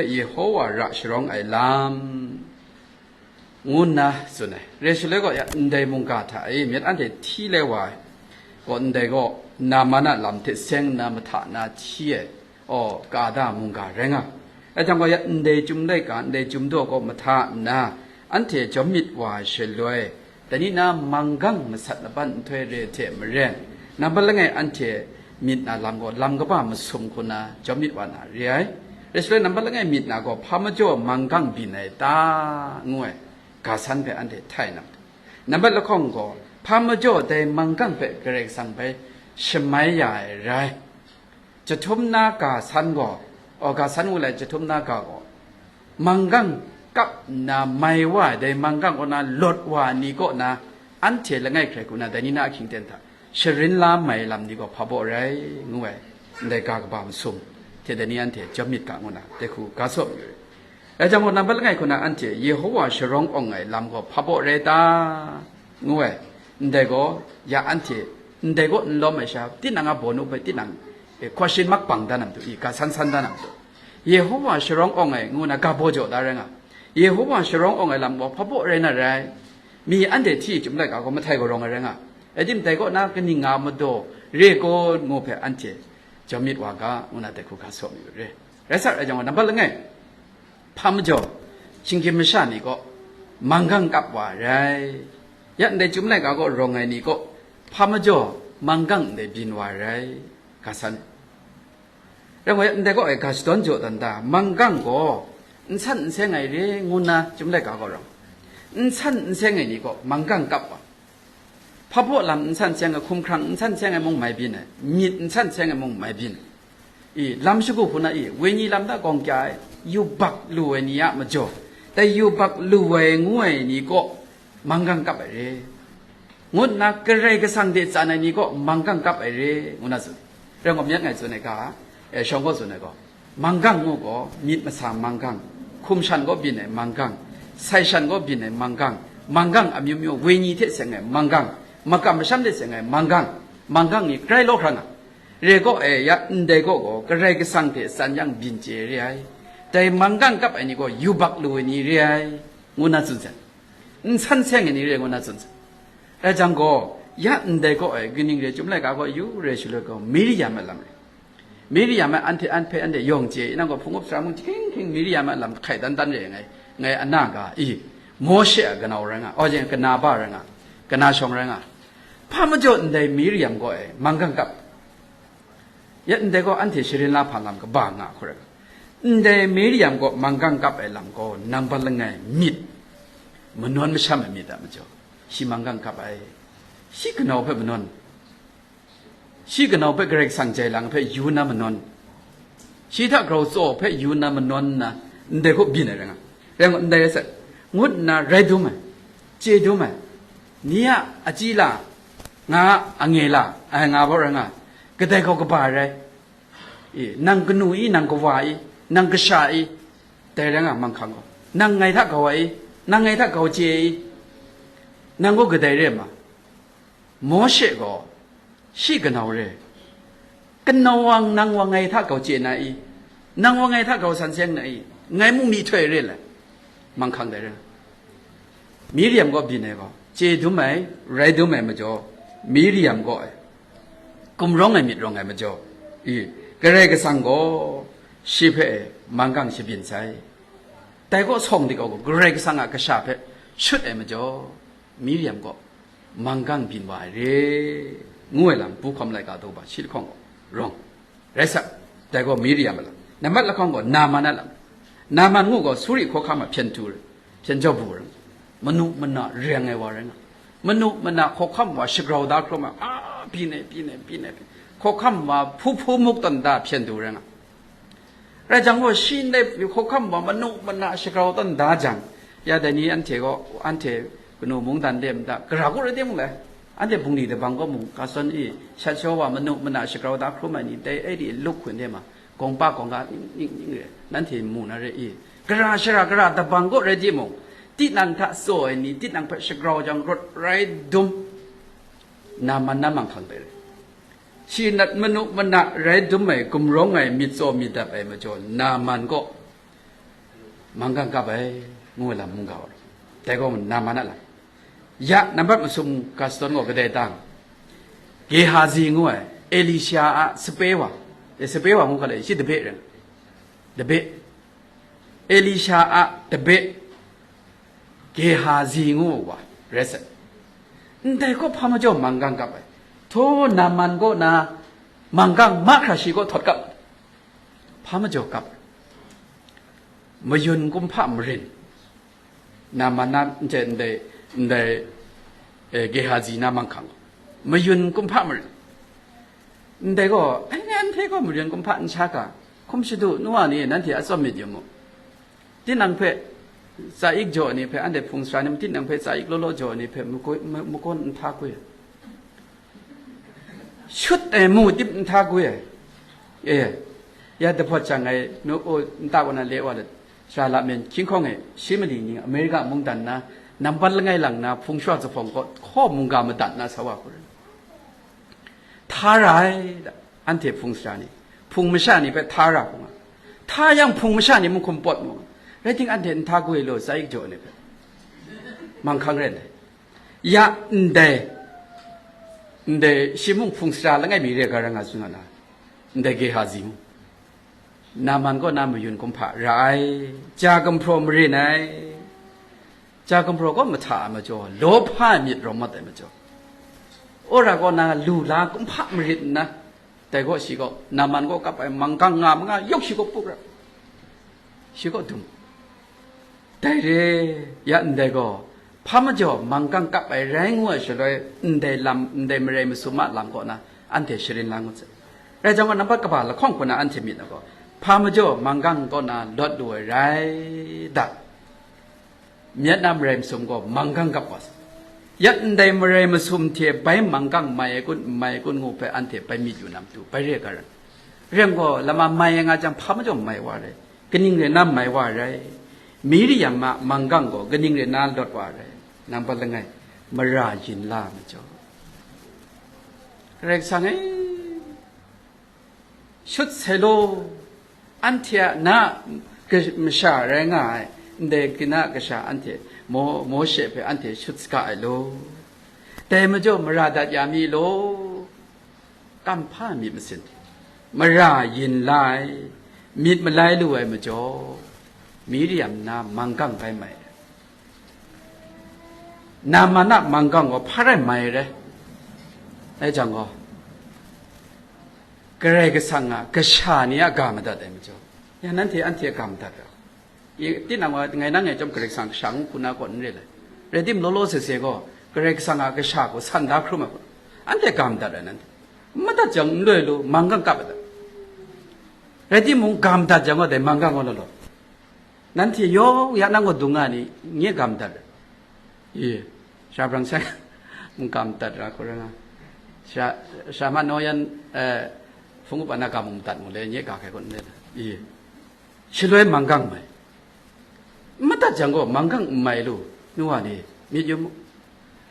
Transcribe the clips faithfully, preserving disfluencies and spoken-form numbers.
Yehowa ra sharawng ai lam, ngu nna tsun ai. Re shaloi gaw, ya ndai mungga hta e myit anhte hti lai wa ai gaw, ndai gaw Naman a lam hte seng nna mahta na hti ai, aw, ka da mungga rai nga. Rai jang gaw, ya ndai chyum laika, ndai chyum daw gaw mahta nna anhte jawm myit wa ai shaloi, dai ni na manggang masat laban nhtoi re hte maren, nambat langai anhte myit na lam gaw lam kaba masum hku na jawm myit wa na re ai. Rai shaloi, nambat langai myit na gaw hpa majaw manggang byin ai ta, ngu ai ga san hpe anhte htai na matu. Nambat lahkawng gaw, hpa majaw dai manggang hpe Karai Kasang bai shamai ya ai rai. Jahtum na ga san gaw, aw, ga san ngu lai, jahtum na ga gaw, manggang kap nna mai wa ai, dai manggang kaw na lawt wa ai ni kaw na, anhte langai hkrai hku na dai ni na ahkying ten hta sharin la mai lam ni gaw hpa baw rai, ngu ai, ndai ga kaba masum hte dai ni anhte jawm myit ga, ngu na dai hku ga saw mayu ai. Rai jang gaw, nambat langai hku na anhte Yehowa sharawng awng ai lam gaw hpa baw rai ta, ngu ai. Ndai gaw, ya anhte, ndai gaw n lawm ai sha, tinang a bawnu hpe tinang, e, question mark bang da na matu, i, ga san san da na matu. Yehowa sharawng awng ai, ngu na ga baw jaw da rai nga. Yehowa sharawng awng ai lam gaw hpa baw rai na rai. Mi anhte hti chyum laika gaw mahtai gaw rawng ai rai nga. Rai timung, dai kaw na kaning nga madaw re kun, ngu hpe anhte jawm myit wa ga, ngu na dai hku ga saw mayu re. Rai sa, rai jang gaw, nambat langai, hpa majaw, shinggyim masha ni kaw manggang kap wa ai rai. Ya ndai chyum laika kaw rawng ai ni kaw hpa majaw manggang ndai byin wa ai rai, ga san. Rai ngai, ndai kaw e ga shadawn jaw dan da, manggang gaw n san n seng ai re, ngu nna chyum laika kaw rawng, n san n seng ai ni kaw manggang kap wa. Hpa baw lam n san seng ai, hkumhkrang n san seng ai mung mai byin ai, myit n san seng ai mung mai byin ai. I, lam shagu hku na i, wenyi lam hta gawng kya ai, yubak lu ai ni a majaw, dai yubak lu ai ngu ai ni kaw manggang kap ai re, ngu nna Karai Kasang hte tsan ai ni kaw manggang kap ai re, ngu na tsun. Rai ngai, myit ngai tsun ai ga, e, shawng gaw tsun ai gaw, manggang ngu gaw, myit masa manggang, hkum shan gaw byin ai manggang, sai shan gaw byin ai manggang, manggang amyu myu, wenyi hte seng ai manggang, makam masham hte seng ai manggang, manggang ni grai law hkra nga. Re kaw e, ya ndai kaw gaw Karai Kasang hte tsan yang byin chye re ai, dai manggang kap ai ni gaw yubak lu ai ni re ai, ngu na tsun sai. N san seng ai ni re, ngu na tsun sai. Rai jang gaw, ya ndai kaw e, kaning re, chyum laika kaw yu re shaloi gaw, Miriam a lam re. Miriam a anhte an hpe anhte yawng chye, inang gaw hpung up sara mung hkying hkying Miriam a lam hkai dan dan re ngai, ngai ana ga i, Mawshe a kanau rai nga, aw, jeng kana ba rai nga, kana shawng rai nga. Hpa majaw ndai Miriam gaw e, manggang kap. Ya ndai gaw anhte sharin la hpa lam kaba nga hku rai nga. Ndai Miriam gaw manggang kap ai lam gaw, nambat langai myit, manawn masham ai myit a majaw, shi manggang kap ai. Shi kanau hpe manawn, shi kanau hpe Karai Kasang jai lang hpe yu na manawn, shi hta grau tsaw hpe yu na manawn nna, ndai hku byin ai rai nga. Rai ngut, ndai rai sai, ngut nna rai dum ai, chye dum ai, ni a achyi la, nga a ange la, ai nga baw rai nga, kadai gaw kaba rai. I, nang kanu i, nang kawa i, nang kasha i, dai rai nga, manghkang gaw. Nang ngai hta grau ai i, nang ngai hta grau chye ai i, nang gaw kadai re ma? Mawshe gaw shi kanau re. Kanau wa nang wa ngai hta grau chye na i? Nang wa ngai hta grau san seng na i? Ngai mung myihtoi re le? Manghkang dai re. Miriam gaw byin ai gaw, chye dum ai, rai dum ai majaw, Miriam gaw e, gumrawng ai myit rawng ai majaw, i, Karai Kasang gaw shi hpe e manggang shabyin sai. Dai gaw sawng di kau gaw, Karai Kasang a kasha hpe shut ai majaw, Miriam gaw manggang byin wa ai re, ngu ai lam, Buhkawm laika daw ba shi lahkawng gaw rawng. Rai sa, dai gaw Miriam a lam. Nambat lahkawng gaw Naman a lam. Naman ngu gaw Suri hkawhkam a hpyen du rai, hpyen jau bu rai, manu mana reng ai wa rai nga. Manu mana hkawhkam wa shagrau da hkrum ai, a, byin ai, byin ai, byin ai, hkawhkam wa hpu hpu muk tawn da hpyen du rai nga. Rai jang gaw, shi ndai hkawhkam wa manu mana shagrau tawn da jang, ya dai ni anhte gaw, anhte kanu mungdan de mada, gara kaw rai timung le, anhte bungli dabang kaw mung, Kason i, shat shaw wa manu mana shagrau da hkrum ai ni, dai e di lup hkun de ma, gawng pa gawng ga ning, ning, ning re, nanhte mu na re i, gara shara gara dabang kaw rai timung, tinang hta tsaw ai ni, tinang hpe shagrau jang rawt rai dum, Naman na manghkang dai re. Shi nat manu mana rai dum ai, gumrawng ai, myit tsaw myit dap ai majaw, Naman gaw Manggang kap ai, ngu ai lam mungga wa. Dai gaw Naman a lam. Ya, nambat masum ga shadawn gaw kadai tang, Gehazi ngu ai, Elisha a sape wa, e, sape wa ngu ga lai, shi dabe ren. Dabe. Elisha a dabe, Gehazi ngu wa, rai sai. Ndai gaw hpa majaw manggang kap ai. Hto Naman kaw na manggang mahkra shi kaw htawt kap. Hpa majaw kap. Mayun kumhpa marin. Naman na, nte ndai, ndai, eh, Gehazi na manghkang. Mayun kumhpa marin. Ndai gaw, ai, nanhte gaw mayun kumhpa n sha ga, hkum shadu, nu wa ni, nanhte a tsawm myit yu mu. Tinang hpe tsa ik jaw ai ni hpe, anhte hpung sara ni, tinang hpe tsa ik law law jaw ai ni hpe, mako-, ma-, makawn n hta gwi ai. Shut ai mu tip n hta gwi ai. E, ya dahpawt jang ai, nu, o, nta kaw na le wa let, sara lamen hkying hkawng e, shi mali ni, Amerika mungdan na, nambat langai lang na, hpung shwa zuphpawng kaw, hkaw mungga madat na sa wa hku rai. Hta ra ai, da, anhte hpung sara ni, hpung masha ni hpe hta ra hku nga. Hta yang hpung masha ni mung hkum pawt mu. Rai timung, anhte n hta gwi lu, tsa ik jaw ni hpe. Manghkang rai ndai. Ya ndai, ndai shi mung hpung sara langai mi re ga ra nga tsun nga na, ndai Gehazi mung. Naman kaw na mayun kumhpa ra ai, ja gumhpraw marin ai, ja gumhpraw kaw mahta ai majaw, lawhpa ai myit rawng mat ai majaw, wora kaw na lu la kumhpa marit nna, dai gaw shi kaw, Naman kaw kap ai manggang nga manga yawk shi kaw puk ra, shi kaw dum. Dai re, ya ndai gaw, hpa majaw manggang kap ai rai ngu ai shaloi, ndai lam, ndai marai masum a lam kaw na, anhte sharin la ngut sai. Rai jang gaw, nambat kaba lahkawng hku na anhte myit na gaw, hpa majaw manggang kaw na lawt lu ai rai da. Myit na marai masum gaw manggang kap wa sai. Ya ndai marai masum hte bai manggang mai ai kun, n mai ai kun ngu hpe anhte bai myit yu na matu, bai re ga rai. Rai yang gaw, lama mai ai nga jang, hpa majaw mai wa rai. Kaning rai nna mai wa rai? Miriam a manggang gaw kaning rai nna lawt wa rai? Nambat langai, mara yin la ai majaw. Karai Kasang e, shut sai law, anhte a na a ka-, masha rai nga ai, ndai kina kasha anhte, Mo-, Mawshe hpe anhte shut saga ai law. Dai majaw mara dat ya mi law. Kam hpa myit masin, mara yin la ai, myit malai lu ai majaw, Miriam na manggang bai mai ai. Naman a manggang gaw hpa rai mai rai. Rai jang gaw, Karai Kasang a kasha ni a ga madat ai majaw, ya nanhte anhte a ga madat ra. I, tinang wa ngai nang e chyawm Karai Kasang kasha ngu hku na kaw n re ai. Rai timung, law law se se gaw Karai Kasang a kasha gaw san da hkrum ai hku, anhte ga madat ai nanhte. Madat jang n loi lu, manggang kap ai ta? Rai timung, ga madat jang gaw dai manggang gaw law law. Nanhte yawng ya nang gaw dung nga ni, nye ga madat ai. I, sha brang sai, mung ga madat ra hku rai nga. Sha, sha ma naw yan, eh, hpung up a na ga mung madat mu le, nye ga hkai kaw n le. I. Shaloi manggang mai. N madat jang gaw manggang n mai lu, nu wa ni, myit yu mu.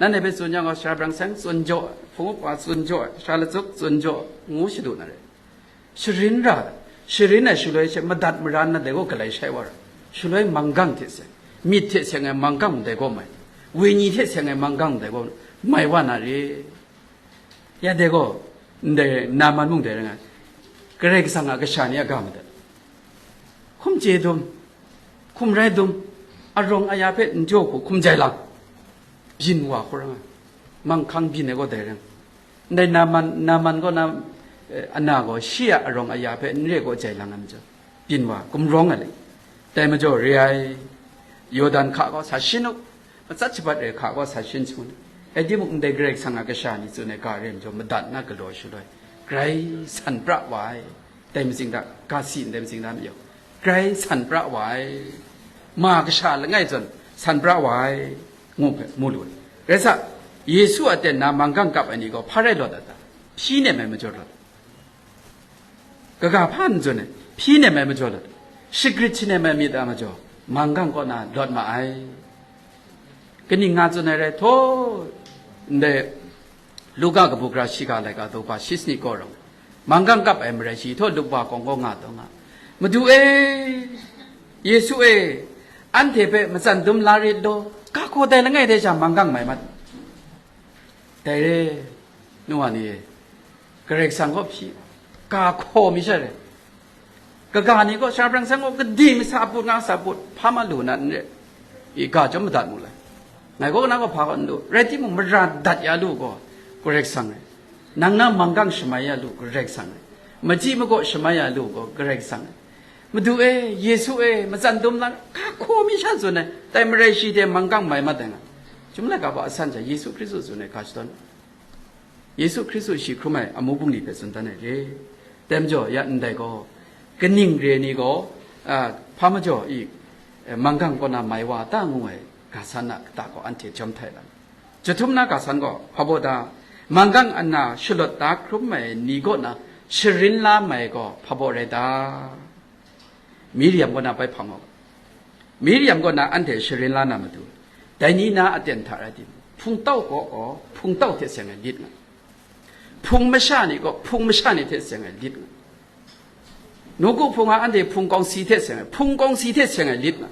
Nanhte hpe tsun yang gaw, sara brang seng tsun jaw, hpung up wa tsun jaw, sara latsuk tsun jaw, ngu shadu na re. Sharin ra, sharin ai shaloi she madat mara nna dai gaw galai shai wa ra. Shaloi manggang hte seng, myit hte seng ai manggang ndai gaw mai, wenyi hte seng ai manggang ndai gaw mai wa na re. Ya dai gaw, ndai Naman mung dai rai nga ai. Karai Kasang a kasha ni a ga madat. Hkum chye dum, hkum rai dum, arawng aya hpe n jaw hku hkum jai lang, byin wa hku rai nga ai. Manghkang byin ai gaw dai rai nga ai. Ndai Naman, Naman kaw na, eh, ana gaw shi a arawng aya hpe n re gaw jai lang ai majaw, byin wa, gumrawng ai le. Dai majaw re ai, Yawdan hka gaw sa shin u, matsat shabat ai hka gaw sa shin sung u. Rai timung, ndai Karai Kasang a kasha ni tsun ai ga re ai majaw, madat na galaw shaloi, grai san pra wa ai. Dai matsing hta, ga si ndai matsing hta majaw, grai san pra wa ai. Ma kasha langai zawn san pra wa ai, ngu hpe mu lu ai. Rai sa, Yesu a ten na manggang kap ai ni gaw hpa rai lawt ai ta? Hpyi nem ai majaw lawt. Kaga hpa n tsun ai, hpyi nem ai majaw lawt, shagrit shanem ai myit a majaw, manggang kaw na lawt ma ai. Kaning nga tsun ai rai htaw, ndai Luka kabu gara shiga laika daw ba shi sanit gaw rawng, manggang kap ai marai shi htaw Luka kawng kaw nga taw nga, Madu e, Yesu e, anhte hpe matsan dum la rit law, ga hkaw dai langai hte sha manggang mai mat. Dai re, nu wa ni e, Karai Kasang kaw hpyi, ga hkaw mi sha re. Kaga ni gaw, sha brang san gaw, kadi mi sa put nga sa put, hpa ma lu na n re. I ga chyawm madat mu lai. Ngai gaw na gaw hpa gaw n lu. Rai timung, mara dat ya lu gaw, Karai Kasang re. Nang na manggang shamai ya lu, Karai Kasang re. Machyi makaw shamai ya lu gaw, Karai Kasang re. Madu e, Yesu e, matsan dum na, ga hkaw mi sha tsun ai, dai marai shi hte manggang mai mat ai nga. Chyum laika hpa asan sha, Yesu Hkristu tsun ai ga shadawn. Yesu Hkristu shi hkrum ai amu bungli hpe tsun dan ai re. Dai majaw, ya ndai gaw, kaning re ni gaw, a, hpa majaw i, e, manggang kaw na mai wa ta ngu ai ga san a kata gaw anhte jawm htai lam. Jahtum na ga san gaw, hpa baw da, manggang ana shalawt da hkrum ai ni kaw na sharin la mai gaw, hpa baw rai ta? Miriam kaw na bai hpang wa ga. Miriam kaw na anhte sharin la na matu, dai ni na aten hta rai timung, hpungtau kaw gaw hpungtau hte seng ai lit nga, hpung masha ni gaw hpung masha ni hte seng ai lit nga, nawku hpung a anhte hpung kawng si hte seng ai, hpung kawng si hte seng ai lit nga,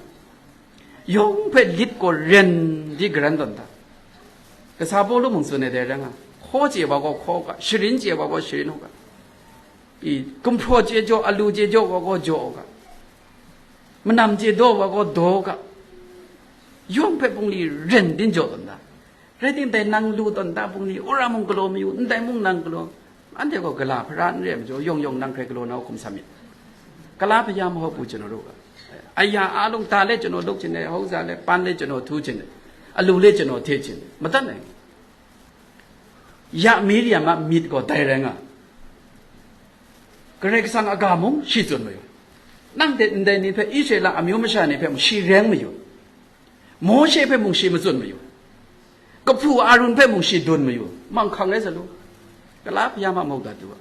yawng hpe lit gaw ren di garan tawn ta? Kasa Pawlu mung tsun ai dai rai nga, hkaw chye wa gaw hkaw u ga, sharin chye wa gaw sharin u ga, i, gumhpraw chye jaw, alu chye jaw wa gaw jaw u ga, manam chye daw wa gaw daw u ga, yawng hpe bungli ren din jaw tawn ta? Rai timung, dai nang lu tawn ta bungli, wora mung galaw mayu, ndai mung nang galaw, anhte gaw gala hpara n re ai majaw, yawng yawng nang hkrai galaw na hkum sa myit. Kala hpaya mahawp u chanaw ru ga, aya a lung ta le chanaw luk ching ai, hauza le pan le chanaw htu ching ai, alu le chanaw hte ching ai, madat ai. Ya Miriam a myit gaw dai rai nga, Karai Kasang a ga mung shi tsun mayu, nang hte ndai ni hpe, Israela amyu masha ni hpe mung shi reng mayu, Mawshe hpe mung shi matsun mayu, kahpu Arun hpe mung shi dun mayu, manghkang rai sa lu. Kala hpaya ma mawk dat tu a,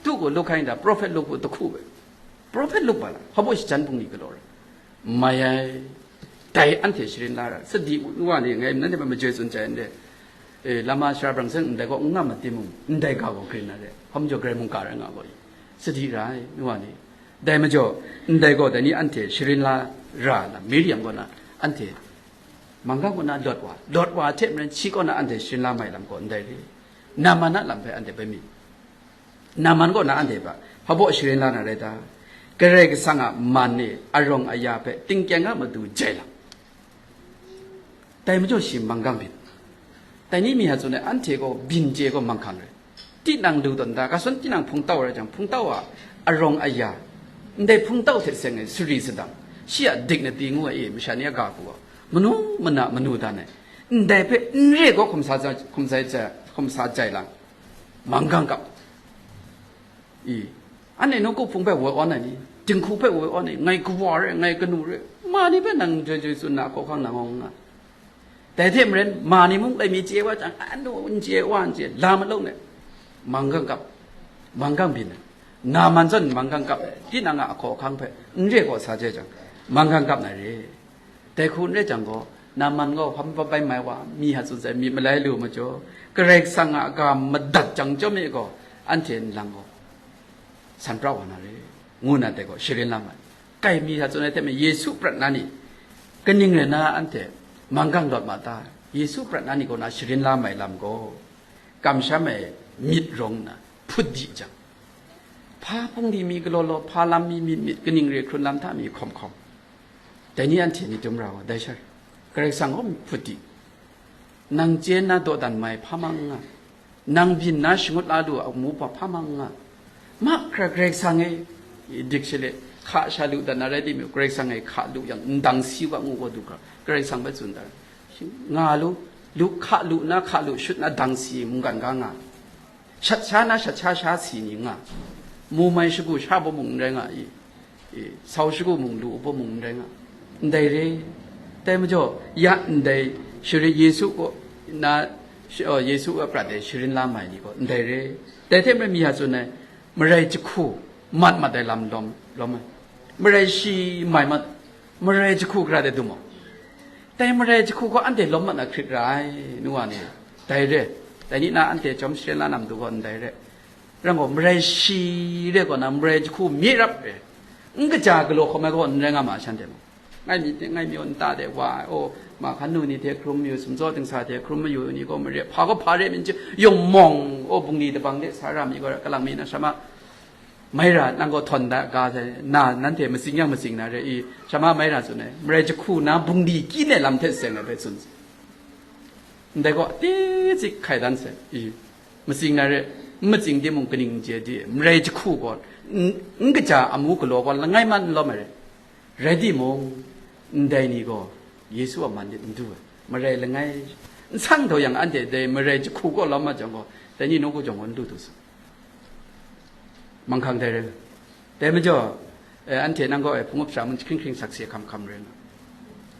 tu gaw luk hkai nda, prophet luk hku, tahku bai, prophet luk ba la, hpa baw shajan bungli galaw ra? Mai ai. Dai anhte sharin la ra, sadi wa ni ngai nanhte hpe majoi tsun chye ai n re. E, lama sara brang seng ndai gaw n ngam ai timung, ndai ga gaw grin na re, hpa majaw Karai mungga rai nga gaw i, sadi ra ai, nu wa ni. Dai majaw, ndai gaw dai ni anhte sharin la ra na, Miriam kaw na anhte manggang kaw na lawt wa, lawt wa hte maren shi kaw na anhte sharin la mai lam gaw ndai re. Naman a lam hpe anhte bai mi. Naman kaw na anhte hpa, hpa baw sharin la na rai ta? Karai Kasang a man e arawng aya hpe tingkyang a matu jai lam. Dai majaw shi manggang byin. Dai ni mi ha tsun ai, anhte gaw byin chye gaw manghkang rai. Tinang lu tawn da, ga sun tinang hpungtau rai jang, hpungtau a arawng aya, ndai hpungtau hte seng ai suri sadang, shi a dignity ngu ai e, masha ni a ga hku gaw, manu mana manu dan ai, ndai hpe n re gaw hkum sa jai, hkum sa jai, hkum sa jai lang, manggang kap. I, anhte nawku hpung hpe woi awn ai ni, dinghku hpe woi awn ai, ngai kawa re, ngai kanu re, ma ni hpe nang joi joi tsun na hkawhkang na ngawng nga. Dai hte maren, ma ni mung lai mi chye wa jang, anu n chye, wa n chye, lam alung e, manggang kap, manggang byin ai. Naman zawn manggang kap ai, tinang a ahkawhkang hpe n re gaw sa jai jang, manggang kap na re. Dai hku n rai jang gaw, Naman gaw hpa bai mai wa, mi ha tsun sai, myit malai lu majaw, Karai Kasang a ga madat jang chyawm e gaw, anhte nlang gaw san pra wa na re, ngu na dai gaw sharin la mai. Kai mi ha tsun ai hte maren, Yesu prat na ni, kaning rai na anhte manggang lawt ma ta? Yesu prat na ni kaw na sharin la mai lam gaw, kamsham ai myit rawng nna hput di jang, hpa hpungli mi galaw law, hpa lam mi myit myit, kaning re hkrun lam hta mi hkawm hkawm, dai ni anhte ni dum ra wa, dai sha, Karai Kasang gaw hput di, nang chye nna dawdan mai hpa mang n nga, nang byin na shangut la lu a amu hpa hpa mang n nga, mahkra Karai Kasang e, dik sha le, hka sha lu dat na rai timung, Karai Kasang e hka lu yang, ndang si u ga ngu gaw du hkra, Karai Kasang hpe tsun dat, nga lu, lu, hka lu na, hka lu shut na, dang si mungkan ga nga, shat sha na, shat sha sha si ni nga, mu mai shagu sha bawmung n rai nga i, i, sau shagu mung lu bawmung n rai nga, ndai re. Dai majaw, ya ndai sharin Yesu kaw na, sh-, oh, Yesu a prat e sharin la mai ni gaw ndai re. Dai hte maren mi ha tsun ai, marai jahku mat mat ai lam lawm, lawm ai, marai shi mai mat, marai jahku gara de dum ai. Dai marai jahku gaw anhte lawm mat na hkrit ra ai, nu wa ni. Dai re, dai ni na anhte chyawm sharin la na matu gaw ndai re. Rai gaw, marai shi re gaw na, marai jahku myi rap re, n kaja galaw hkawm ai gaw n rai nga ma, shanhte mung. Ngai myit de, ngai mayu nta de wa ai, o, ma hkan nu ni hte hkrum mayu, sumtsaw dingsa hte hkrum mayu ni gaw mare, hpa gaw hpa re myit, yawng mawng, o, bungli dabang de sa ra mi gaw, kalang mi na shama, mai ra, nang gaw htawn da ga sai, na, nanhte matsing yang matsing na re i, shama mai ra tsun ai, marai jahku na bungli kyi ne lam hte seng ai hpe tsun. Ndai gaw, titsik hkai dan sai, i, matsing na re, n matsing timung kaning n chye di, marai jahku gaw, n, n kaja amu galaw gaw, langai man n lawm ai re. Rai timung, ndai ni gaw Yesu a man de n du ai, marai langai, n sang taw yang anhte dai marai jahku kaw lawm ma jang gaw, dai ni nawku jawng gaw n du du sa. Manghkang dai rai. Dai majaw, eh, anhte nang gaw, eh, hpung up sha mun hkring hkring sakse hkam hkam rai nga.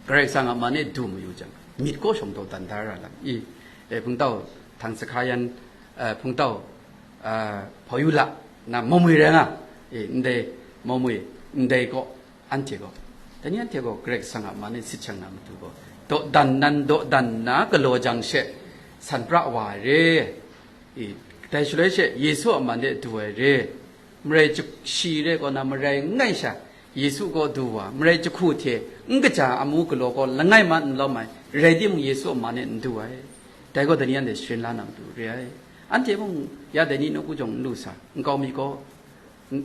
Karai Kasang a man e du mayu jang, myit kaw shawng taw dan da ra lam i, eh, hpungtau htang sahka yan, eh, hpungtau, eh, hpawyu la na mamwi rai nga, eh, ndai mamwi, ndai gaw, anhte gaw, dai ni anhte gaw Karai Kasang a man e sit shang na matu gaw, dawdan nan dawdan na galaw jang she, san pra wa ai re, i, dai shaloi she Yesu a man de du ai re, marai jahku shi re kaw na marai n ngai sha, Yesu gaw du wa, marai jahku hte n kaja amu galaw gaw langai man n lawm ai, rai timung Yesu a man e n du ai, dai gaw dai ni anhte sharin la na matu re ai. Anhte mung ya dai ni nawku jawng n lu sa, nkau mi gaw, n-,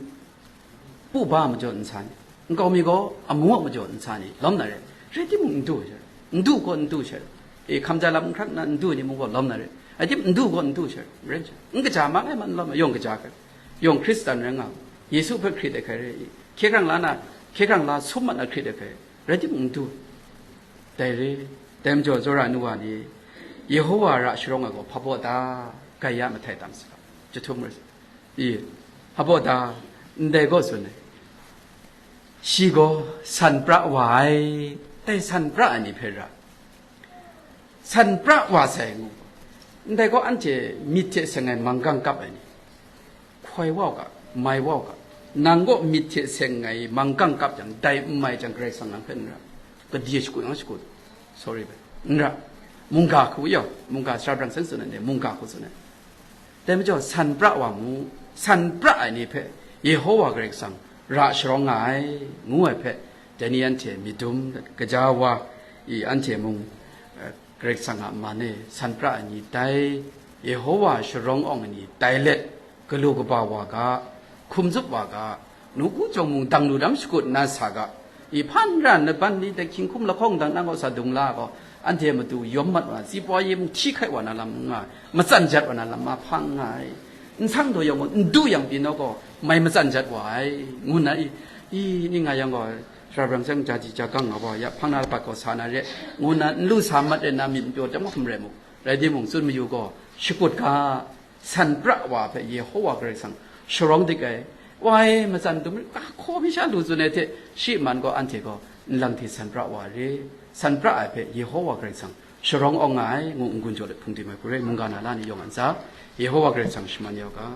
pu ba a majaw n sa ni, nkau mi gaw amu a majaw n sa ni, lawm na re, rai timung n du ai sha, n du gaw n du sha, e, hkamja lam n hkrat nna n du ai ni mung gaw lawm na re, rai timung n du gaw n du sha, rai sha, n kaja ma ngai man lawm ai, yawng kaja hkra, yawng Hkristan rai nga, Yesu hpe hkrit ai hkrai re, hkye hkrang la na, hkye hkrang la sum mat na hkrit ai hkrai, rai timung n du, dai re, dai majaw, tsawra ai nu wa ni, Yehowa ra sharawng ai gaw hpa baw ta, gaya mahtai tam saga, jahtum rai sa. I, hpa baw ta, ndai gaw tsun ai. Shi gaw san pra wa ai, dai san pra ai ni hpe ra, san pra wa sai ngu. Ndai gaw anhte myit hte seng ai manggang kap ai ni, hkoi wa u ga, mai wa u ga, nang gaw myit hte seng ai manggang kap jang, dai n mai jang, Karai Kasang nang hpe n ra, kadi shakut yang shakut, sorry bai, n ra, mungga hku yaw, mungga sara brang seng tsun ai ni, mungga hku tsun ai. Dai majaw, san pra wa mu, san pra ai ni hpe Yehowa Karai Kasang ra sharawng nga ai, ngu ai hpe, dai ni anhte myit dum, gaja wa i, anhte mung, eh, Karai Kasang a man e san pra ai ni tai, Yehowa sharawng awng ai ni tai let, galu kaba wa ga, hkum zup wa ga, nawku jawng mung dang lu dam shakut nna sa ga, i hpan ran laban ni dai hkying hkum lahkawng dang nang gaw sa dung la gaw, anhte matu yawm mat wa na, tsipwa ye mung hti hkai wa na lam n nga ai, matsan jat wa na lam ma hpang nga ai. N sang taw yang gaw, n du yang pyi naw gaw, mai matsan jat wa ai, ngu nna i, i, ning nga yang gaw, sara brang seng ja ji ja gang nga wa ya, hpang na lapat gaw sa na re, ngu nna n lu sa mat re nna myit n pyaw chyawm hkum rai mu. Rai timung, tsun mayu gaw, shakut ga, san pra wa hpe Yehowa Karai Kasang sharawng dik ai, wa e, matsan dum rit, a hkaw mi sha lu tsun ai hte, shi man gaw anhte gaw nlang hte san pra wa re, san pra ai hpe Yehowa Karai Kasang sharawng awng nga ai, ngu n-gun jaw let hpung tim ai hku rai, mungga na la ni yawng a ntsa, Yehowa Karai Kasang shaman ya u ga.